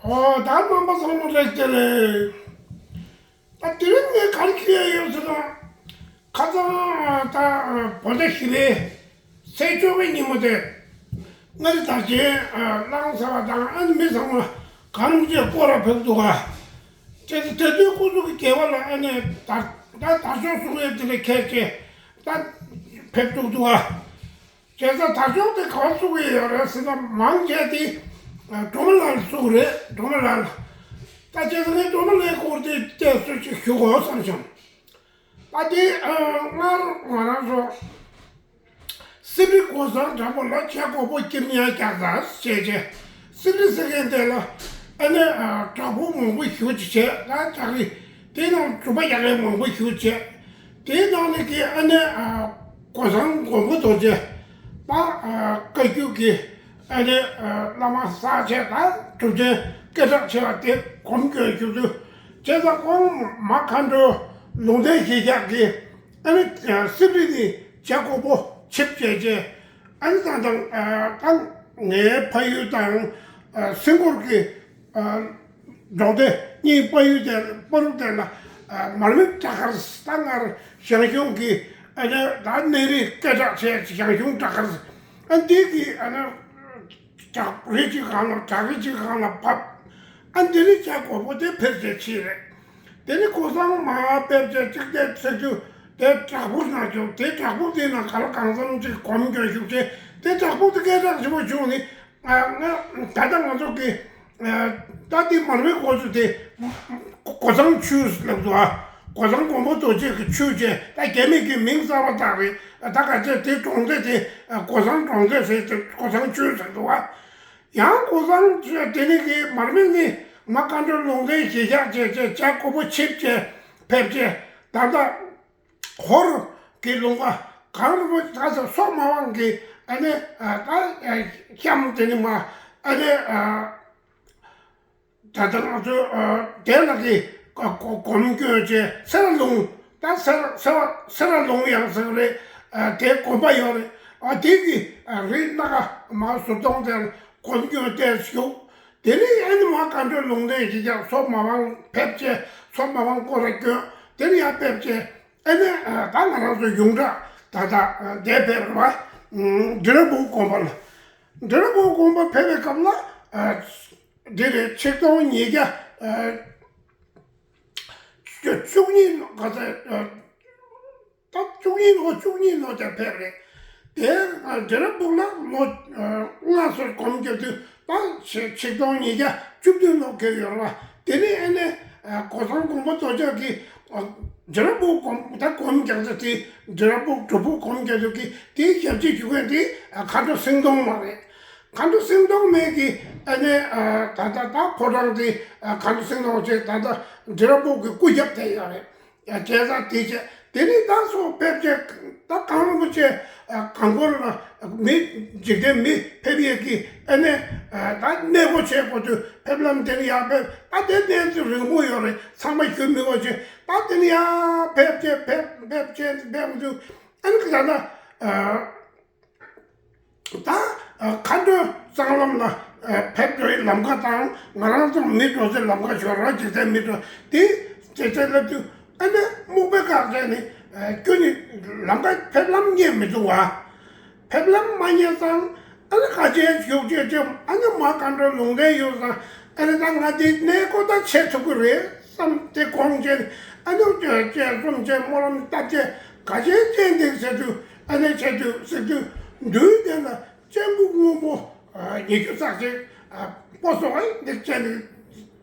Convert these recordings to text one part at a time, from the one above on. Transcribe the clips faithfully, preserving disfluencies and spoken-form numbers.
ཨོ་ད་རྣམ་པ་ཚང་མ་བཀྲ་ཤིས་བདེ་ལེགས། ད་དེ་རིང་ངས་ག་རེ་ཁྱེར་ཡོད་ཟེར་ན། ཁ་སང་ད་བོད་ཟླ་བཞི་པའི་ཚེས་བཅོ་ལྔའི་ཉིན་མོ་དེ། མངའ་རིས་དར་ཆེན་གླང་ཟེར་བ་དང་ཨ་ནི་མི་ཚང་མ་གང་རུང་བཅས་སྐོར་ར་ཕེབས་འདུག་ག་དེ་དེ་དུས་ཁོ་ཚོ་གི་སྒལ་པ་ལ་ཨ་ནི་དར་ད་དར་ལྕོག་བཙུགས་ཡས་དེ་ལས་ཁྱེར་བྱས་ད་ཕེབས་འདུག་འདུག་ག་བྱས་ཙང་དར་ལྕོག་དེ་ག་པར་བཙུགས་ཀྱི་ཡོད་རེད་ཟེར་ན། མང་ཆེ་དེ་སྒྲོལ་མ་ལགས་ལ་བཙུགས་རེད། སྒྲོལ་མ་ལགས་ལ། ད་བྱས་ཙང་ངས་སྒྲོལ་མ་ལགས་སྐོར་དེ་བལྟས་ཚོད་ཅིག་ཞུ་དགོས་བསམ་བྱུང་། ད་དེ་སྔར་ང་རང་ཚོ་སིབ་རི་གོས་བཟང་བགྲང་བུ་ལ་བྱ་རྒོད་པོ་ཁྱིམ་ཉལ་རྒྱག་ས་བྱས་བྱས། སིབ་རི་ཟེར་མཁན་དེ་ལ་ཨ་ནི་བྲག་ཕུག་མང་པོ་ཞེ་ཅིག་བྱས། ད་བྲག་རི་དེ་ནང་སྒྲུབ་པ་རྒྱག་མཁན་མང་པོ་ཞེ་ཅིག་བྱས། དེའི་ནང་ནས་ཀྱི་ཨ་ནི་གོས་བཟང་མགོན་པོ་རྡོ་རྗེ་ད་བཀའ་བརྒྱུད་ཀྱི་ཨ་ནི་བླ་མ་གསར་བྱས་ད་གྲུབ་ཆེན་སྐད་གྲགས་ཆེ་བ་དེ་སྒོམ་སྐྱོན་བཞུགས་དུས། བྱས་ཙང་ཁོང་མ་མཁའ་འགྲོ་ལུང་བསྟན་གཞིར་བཞག་གི་ཨ་ནི་སིབ་རི་ནས་བྱ་རྒོད་པོ་ཆིབས་བྱས་བྱས། ཨ་ནི་ད་དང་ད་ངའི་ཕ་ཡུལ་དང་སེང་གོར་གྱི་འབྲོག་སྡེ་གཉིས་ཕ་ཡུལ་དེ་པ་རུ་དེ་ལ་མར་མེ་བྲག་དཀར་ད་སྔར་ཞང་ཞུང་གི་ཨ་ནི་ད་གནས་རི་སྐད་གྲགས་ཆེ་ཞང་ཞུང་བྲག་དཀར་ཨ་འདི་གི་ཨ་ནི་བྲག་རི་གཅིག་སྒང་ལ་བྲག་རི་གཅིག་སྒང་ལ་བབས། ཨ་འདི་ནི་བྱ་རྒོད་པོ་དེ་ཕེབས་བྱས་ཕྱིན་རེད། དེ་ནི་གོས་བཟང་མར་ཕེབས་བྱས་གཅིག་དེ་ཚེ་དུས་དེ་བྲག་ཕུག་ནང་བྱུང་། དེ་བྲག་ཕུག་དེ་ནང་ག་ལ་གང་འཚམ་ཅིག་སྒོམ་སྐྱོན་བཞུགས་བྱས། དེ་བྲག་ཕུག་དེ་སྐད་གྲགས་ཆེན་པོ་བྱུང་ནི། ང་ད་ལྟ་ང་ཚོ་གི་ད་དེ་མར་མེ་གོས་ཆུ་དེ་གོས་བཟང་ཆུ་ལབ་འདུག་ཨ། གོས་བཟང་མགོན་པོ་རྡོ་རྗེ་གི་ཆུ་བྱས། ད་རྒྱ་མི་གི་མིང་གསར་པ་བཏགས་རེད། ད་ག་ཚད་དེ་གྲོང་སྡེ་དེ་གོས་བཟང་གྲོང་སྡེ་ཟེར་ཏེ་གོས་བཟང་ཆུ་ཟེར་འདུག་ཨ། ཡང་གོས་བཟང་ཆུ་དེ་ནི་གི་མར་མེ་ནི་མ་མཁའ་འགྲོ་ལུང་བསྟན་གཞིར་བཞག་བྱས་བྱས་བྱ་རྒོད་པོ་ཆིབས་བྱས་ཕེབས་བྱས། ད་ལྟ་ཧོར་གྱི་ལུང་པ་གངས་རིན་པོ་ཆེ་ད་ཚོ་སོག་མ་དབང་གི་ཨ་ནི་ད་གཤམ་དེ་ནི་མ་ཨ་ནི་ད་ལྟ་ང་ཚོ་དེ་ལ་གི་སྒོམ་སྐྱོན་བྱས་སེ་ར་ལུང་ད་སེ་ར་སེ་ར་སེ་ར་ལུང་ཡང་ཟེར་རེད། དེ་དགོན་པ་ཡོད་རེད། ཨ་དེ་གི་རི་སྣ་ཁ་མ་ཟུར་གདོང་དེར་སྒོམ་སྐྱོན་བལྟས་བཞུགས། དེ་ནས་ཨ་ནི་མ་མཁའ་འགྲོ་ལུང་བསྟན་གཞིར་བཞག་སོག་མ་དབང་ཕེབས་བྱས། སོག་མ་དབང་སྐོར་ར་བསྐྱོན། དེ་ནས་ཡར་ཕེབས་བྱས། ཨ་ནི་ད་ང་རང་ཚོ་ཡོངས་གྲགས་ད་ལྟ་དེ་ཕེབས་རེད་བ། འབྲི་ར་སྦུག་དགོན་པ་ལ། འབྲི་ར་སྦུག་དགོན་པ་ཕེབས་པའི་སྐབས་ལ་འདི་རེད། ཆིག་སྟོང་ཉིས་བརྒྱ་བཅུ་གཉིས་ལོ་ག་ཚོད། ད་བཅུ་གཉིས་ལོ་བཅུ་གཉིས་ལོ་དེར་ཕེབས་རེད། དེ་འབྲི་ར་སྦུག་ལ་ལོ་ལྔ་སོར་སྒོམ་རྒྱབ་དུས་ད་ཆིག་སྟོང་ཉིས་བརྒྱ་བཅུ་བདུན་ལོ་འགོར་ཡོད་རེད་བ། དེ་ནས་ཨ་ནི་གོས་བཟང་མགོན་པོ་རྡོ་རྗེ་གིས་འབྲི་ར་སྦུག་སྒོམ་ད་སྒོམ་རྒྱག་ས་དེ་འབྲི་ར་སྦུག་སྒྲུབ་ཕུག་སྒོམ་རྒྱག་ས་གི་དེའི་ཞབས་ཕྱི་ཞུ་མཁན་དེ་མཁའ་འགྲོ་སེང་གདོང་མ་རེད། མཁའ་འགྲོ་སེང་གདོང་མ་གིས་ཨ་ནི་ད་ལྟ་ད་ཕོ་བྲང་དེ་མཁའ་འགྲོ་སེང་གདོང་བྱས། ད་ལྟ་འབྲི་ར་སྦུག་གི་སྐུ་རྒྱབ་དེ་ཡོད་རེད། ཡ་བྱས་ཙང་དེ་བྱས། དེ་ནས་ད་སོག་ཕེབས་བྱས་ད་གངས་རིན་པོ་ཆེ་གངས་སྐོར་ལ་མི་འཇིག་རྟེན་མི་ཕེབས་ཡས་ཀྱི་ཨ་ནི་ད་གནས་སྒོ་ཕྱེ་དགོས་དུས་ཕེབས་ལམ་དེ་ནས་ཡར་ཕེབས། ད་དེ་གནས་ཚུལ་རིང་པོ་ཡོད་རེད། ཚང་མ་ཞུ་མི་དགོས་བྱས། ད་དེ་ནས་ཡར་ཕེབས་བྱས་ཕེབས་ཕེབས་བྱས་ཕེབས་དུས་ཨ་ནི་ད་ལྟ། ད་མཁའ་འགྲོ་གཙང་ལམ་ལ་ཕེབས་འགྲོ་ཡི་ལམ་ཁ་དང་། ང་རང་ཚོ་མི་འགྲོ་སའི་ལམ་ཁ་ཞོར་ར་འཇིག་རྟེན་མི་འགྲོ་དེ་དེ་ཚེ་ལབ་དུས་ཨ་ནི་སྨུག་པའི་སྐག་རྫས་ནི་ཁྱོད་ནི་ལམ་ཁ་ཕེབས་ལམ་རྙེད་མི་འདུག་བ། ཕེབས་ལམ་མ་རྙེད་ཙང་ཨ་ནི་ག་ཅན་ཞུགས་ཅེས་ཅེས་ཨ་ནི་མ་མཁའ་འགྲོ་ལུང་བསྟན་ཡོད་ཙང་ཨ་ནི་ད་ང་དེ་གནས་སྒོ་ད་ཕྱེ་ཐུབ་ཀྱི་རེད་བསམ་དེ་དགོངས་བྱས། ཨ་ནི་བཅས་གསུམ་བཅས་སྨོན་ལམ་བཏབ་བྱས་ག་ཅན་ཅན་འདུག་ཟེར་དུས། ཨ་ནི་བྱས་དུས་ཟེར་དུས་འདུལ་དེ་ལ་སྤྱང་ཀི་སྔོན་པོ་ཉི་ཤུ་རྩ་གཅིག་སྤོ་སོགས་འདི་བྱས་ནས་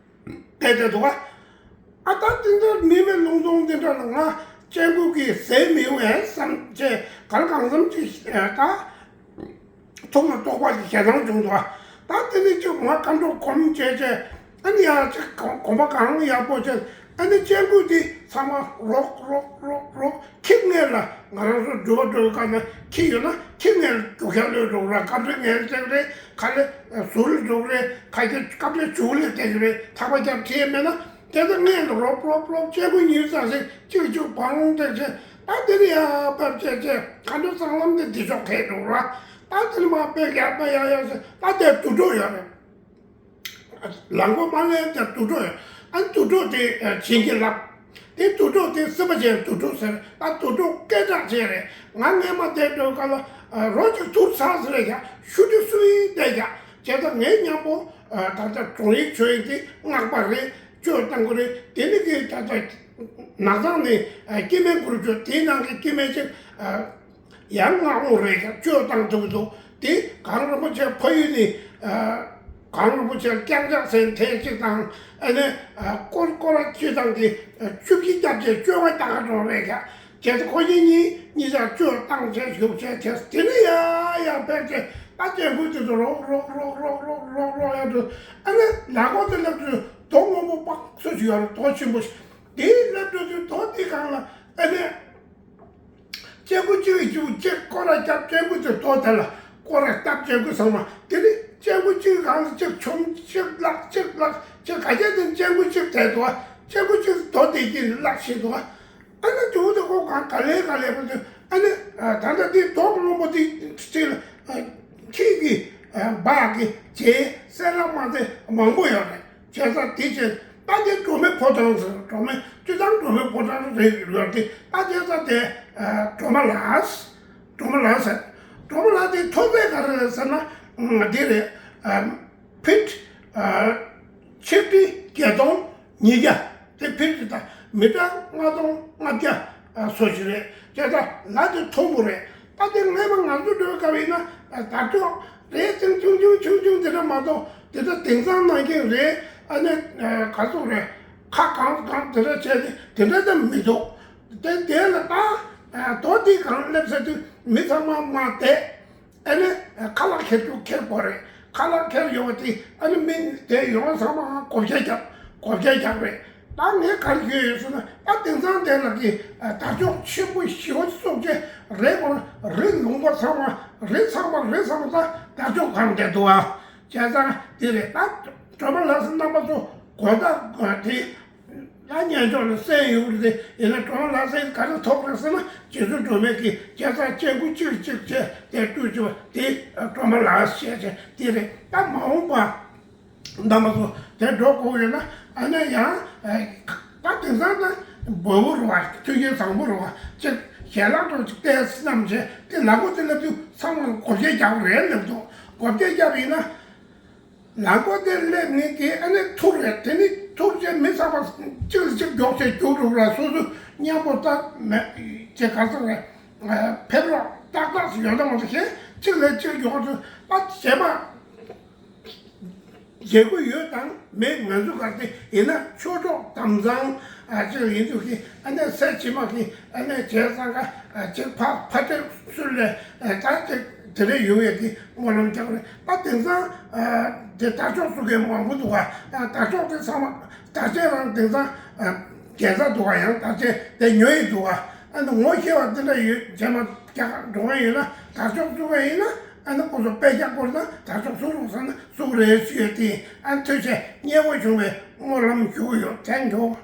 བསྡད་བསྡད་འདུག་ག་ཨ་ད་དེ་འདྲ་མི་མེད་ལུང་སྟོང་དེ་འདྲ་ལ་ང་སྤྱང་ཀི་གིས་ཟས་མི་ཡོང་ངས་བསམ་བྱས་ག་ལ་གང་འཚམ་ཅིག་ད། ཐུགས་ལ་རྟོགས་པ་ཞིག་ཞེ་སྡང་བྱུང་འདུག་ད་དེ་ནས་ཅིག་མ་མཁའ་འགྲོ་སྒོམ་བྱས་བྱས། ཨ་ནི་ཡང་ཅིག་གོམ་པ་གང་ཡག་པོ་བྱས། ཨ་ནི་སྤྱང་ཀི་འདི་ཚང་མ་རོག་རོག་རོག་རོག་ཁྱི་ངན་ལ་ང་རང་ཚོ་འགྲུལ་པ་འགྲོ་བའི་སྐབས་ན་ཁྱི་ཡོད་ན་ཁྱི་ངན་ལ་རྒྱུག་ཤར་ལོས་འགྲོ་ར། སྐབས་རེ་ངན་ལ་བསྡད་རེད། ཁ་ལས་ཟུར་ལ་འགྲོ་རེད། ཁ་ཁྱི་སྐབས་རེ་མཇུག་ལ་བསྡད་རེད། ཐག་པ་རྒྱབ་ཁྱི་མེད་ན། དེ་ལྟར་སྔོན་དུ་རོབ་རོབ་རོབ་སྐྱེ་དགུ་ཉིས་ཙམ་ཞིག་གཅིག་གཅིག་བང་སྟེ་བྱས། ད་དེ་ནས་ཡར་ཕེབས་བྱས་བྱས་མཁའ་འགྲོ་གཙང་ལམ་དེ་འདི་ཕྱོགས་ཐད་འགྲོ་ར། ད་དེ་ནས་མར་ཕེབས་ཡར་ཕེབས་ཡར་ཡར་ཟེར་ད་དེར་དུར་ཁྲོད་ཡོད་རེད། ལག་མགོ་མ་ལེན་དེ་དུག་སྒྲོག་ཡོད། ཨ་ནི་དུག་སྒྲོག་དེ་བྱིན་གྱིས་བརླབས། དེ་དུག་སྒྲོག་དེ་སྲིད་པ་ཅན་དུག་སྒྲོག་ཟེར། ཨ་དུག་སྒྲོག་སྐད་གྲགས་ཅན་རེད། ང་སྔས་མ་དེ་འགྲོའི་སྐབས་ལ་རོ་གཅིག་ཐུར་ཚར་ཟེར་རེད་ཀྱང་ཤུ་དེ་སུ་ཡིན་བསྡད་ཀྱང་བྱས་ཙང་ངའི་མཉམ་པོ་ད་ལྟ་གྲོང་ཡིག་ཆོས་ཡིག་དེ་སྔགས་པ་རེད། བཅོས་བཏང་གི་རེད། དེ་ནི་གི་ད་ལྟ་ནགས་ཚང་ནས་སྐྱེ་དམན་གུ་རུ་བཅོས་དེའི་ནང་གི་སྐྱེ་དམན་ཅིག་ཡང་སྔགས་མོ་རེད་ཀྱང་བཅོས་བཏང་ཐུབ་ཀྱི་འདུག་དེ་གངས་རིན་པོ་ཆེ་ཕ་ཡུལ་ནས་གངས་རིན་པོ་ཆེ་ལ་ལྕགས་ཟེར་མཁན་གཅིག་དང་ཨ་ནི་སྐོར་སྐོར་བ་བཅོས་བཏང་གི་བཅུ་བཞི་སྐྱབས་ཀྱི་བཅོས་མ་བཏང་ག་འགྲོ་རེད་ཀྱང་བྱས་ཙང་ཁོ་གཉིས་གཉིས་གཉིས་ཆར་བཅོས་བཏང་བྱས་བཞུགས་བྱས་བྱས་དེ་ནས་ཡ་ཡ་ཕན་ཆད་ད་སྐྱེ་དགུ་དེ་ཚོ་རོག་རོག་རོག་རོག་རོག་རོག་རོག་ཡ་འགྲོ། ཨ་ནི་ལ་གོ་དེ་ལབ་དུས་རྡོ་སྔོན་པོ་དཔག་ཚོད་ཅིག་ཡོད་རེད། རྡོ་ཆེན་པོ་ཞིག་དེའི་ལབ་དུས་དུས་རྡོ་དེ་གང་ལ་ཨ་ནི། སྐྱེ་དགུ་གཅིག་གིས་གཅིག་གཅིག་སྐོར་ར་བརྒྱབ། སྐྱེ་དགུ་དེ་རྡོ་དེ་ལ་སྐོར་ར་བརྒྱབ། སྐྱེ་དགུ་ཚང་མ་དེ་ནི་སྐྱེ་དགུ་གཅིག་གང་ལ་གཅིག་མཆོང་གཅིག་བརླག་གཅིག་བརླག་གཅིག་ག་རྒྱ་དེ་སྐྱེ་དགུ་གཅིག་དེ་འདུག་སྐྱེ་དགུ་གཅིག་རྡོ་དེ་གཅིག་བརླག་བཞིན་འདུག་ཨ་ནི་དུ་དེ་ཁོ་གང་ག་ལེ་ག་ལེ་ཁོ་དེ་ཨ་ནི་ད་ལྟ་དེ་རྡོ་སྔོན་པོ་དེ་གཅིག་ལ་ཁྱི་གི་འབག་གི་བྱེ་སེར་ལ་མ་དེ་མང་པོ་ཡོད་རེད། བྱས་ཙང་དེ་བྱས་ད་དེ་སྒྲོལ་མའི་ཕོ་བྲང་ཟེར། སྒྲོལ་མའི་སྤྱིར་བཏང་སྒྲོལ་མའི་ཕོ་བྲང་རེད་ཡོད་དེ། ད་བྱས་ཙང་དེ་སྒྲོལ་མ་ལགས། སྒྲོལ་མ་ལགས་ཟེར། སྒྲོལ་མ་ལགས་དེ་ཐོབ་པའི་ག་རེ་རེད་ཟེར་ན་འདི་རེད། ཕིཊ་ཆིག་ཁྲི་བརྒྱད་སྟོང་ཉིས་བརྒྱ། དེ་ཕིཊ་དེ་ད་མི་ཊར་ལྔ་སྟོང་ལྔ་བརྒྱ་སོ་ཞིག་རེད། བྱས་ཙང་ལ་དེ་མཐོན་པོ་རེད། ད་དེ་སྔས་མ་ང་ཚོ་འགྲོའི་སྐབས་ཡིན་ན་དར་ལྕོག་རེད་ཅིང་ཆུང་ཆུང་ཆུང་ཆུང་དེ་འདྲ་མ་གཏོགས་དེ་འདྲ་དེང་སང་ནང་བཞིན་རེད། ཨ་ནི་ག་ཚོད་རེད། ཁ་གང་གང་དེ་འདྲ་བྱས་ཏེ་དེ་འདྲ་ཙམ་མི་འདུག་དེ་དེ་ལ་ད་རྡོ་དེ་གང་སླེབས་ཟེར་དུས་མི་ཚང་མ་མ་བསྡད། ཨ་ནི་ཁ་ལག་འཁྱེར་རྒྱུ་འཁྱེར་དགོས་རེད། ཁ་ལག་འཁྱེར་ཡོང་བ་དེ་ཨ་ནི་མི་དེ་ཡོང་བ་ཚང་མ་བགོ་བཤའ་རྒྱབ། བགོ་བཤའ་རྒྱབ་རེད། ད་ངས་ག་རེ་ཞུས་ཡོད་ཟེར་ན་ད་དེང་སང་དེ་ལ་གི་དར་ལྕོག་ཆེན་པོ་ཞེ་པོ་བཙུགས་བྱས་རེད་གོ། རི་ལུང་པ་ཚང་མ་རི་ཚང་མ་རི་ཚང་མ་ད་དར་ལྕོག་གང་བསྡད་འདུག་ཨ། བྱས་ཙང་དེ་རེད། ད་སྒྲོལ་མ་ལགས་སུ་རྣམ་པ་ཚོ་གོ་ད་དེ་ད་སྙན་ཅོག་ལ་གསན་ཡོད་རེད་དེ། ཡིན་ན་སྒྲོལ་མ་ལགས་སུ་ག་རེ་ཐོབ་རེད་ཟེར་ན་རྗེ་བཙུན་སྒྲོལ་མས་ཀྱི་བྱས་ཙང་སྐྱེ་དགུ་གཅིག་གཅིག་བྱས་དེ་སྤྲུལ་བྱས་པ་དེ་སྒྲོལ་མ་ལགས་བཤད་བྱས་དེ་རེད། ད་མ་འོངས་པ། རྣམ་པ་ཚོ་དེ་འགྲོ་དགོས་ཡོད་ན་ཨ་ནི་ཡང་ད་དེང་སང་ད་འབོལ་པོ་རུ་བ་མཐུན་རྐྱེན་བཟང་པོ་རུ་བ་ཅིག་ཞལ་ལག་འགྲོ་ཅིག་བལྟས་བསམ་བྱས་དེ་ལག་པ་དེ་ལ་དུས་ཚང་མ་བགོ་བཤའ་རྒྱག་རེད་ལབ་འདུག་བགོ་བཤའ་རྒྱབ་ཡིན་ན་ལག་པ་དེ་སླེབས་ནས་དེ་ཨ་ནི་ཐུར་རེད། དེ་ནི་ཐུར་བྱས་མི་ཚང་མ་གཅིག་ལ་གཅིག་མགྱོགས་བྱས་རྒྱུག་འགྲོ་ར་སོ་སོ་མཉམ་པོ་ད་མེད་ཅེས་ག་ཚོད་རེད། ཕེབས་རོགས་ཏག་ཏག་ཡོད་ད་མ་གཏོགས་གཞན་གཅིག་ལ་གཅིག་མགྱོགས་ཚོད་ད་བྱས་པ། བྱེད་དགོས་ཡོད་དང་མེད་ང་ཚོ་ག་རེ་ཡིན་ན་ཆོས་གྲོགས་དམ་གཙང་ཅིག་ཡིན་དུས་ཀྱི་ཨ་ནེ་སད་ཕྱི་མ་གི་ཨ་ནེ་བྱས་ཙང་ཀ་ཅིག་ཕ་ཕ་སྤྲེལ་སུ་ལས་ད་ཅིག་དེ་འདྲ་ཡོང་ཡས་ཀྱི་སྨོན་ལམ་རྒྱག་རེད། ད་དེང་སང་དེ་དར་ལྕོག་བཙུགས་མཁན་མང་པོ་འདུག་ག་དར་ལྕོག་དེ་ཚང་མ་དར་ཆེན་རང་དེང་སང་རྒྱལ་ས་འདུག་ག་ཡང་དར་ཆེན་དེ་ཉོ་ཡི་འདུག་ག་ཨ་ནེ་ངོ་ཤེས་པ་དེ་འདྲ་ཡོད་རྗེས་མ་རྒྱག་འགྲོ་མཁན་ཡོད་ན་དར་ལྕོག་བཙུགས་མཁན་ཡིན་ན། ཨ་ནི་ཁོ་ཚོ་དཔེ་རྒྱག་དགོས་ན་དར་ལྕོག་བཙུགས་རོགས་ཟེར་ན་བཙུགས་རེད་ཞུས་ཏེ། ཨ་ནི་ཐུགས་རྗེ་མཉེས་པོ་བྱུང་བའི་སྨོན་ལམ་ཞུ་གི་ཡོད། དྲན་འགྲོ།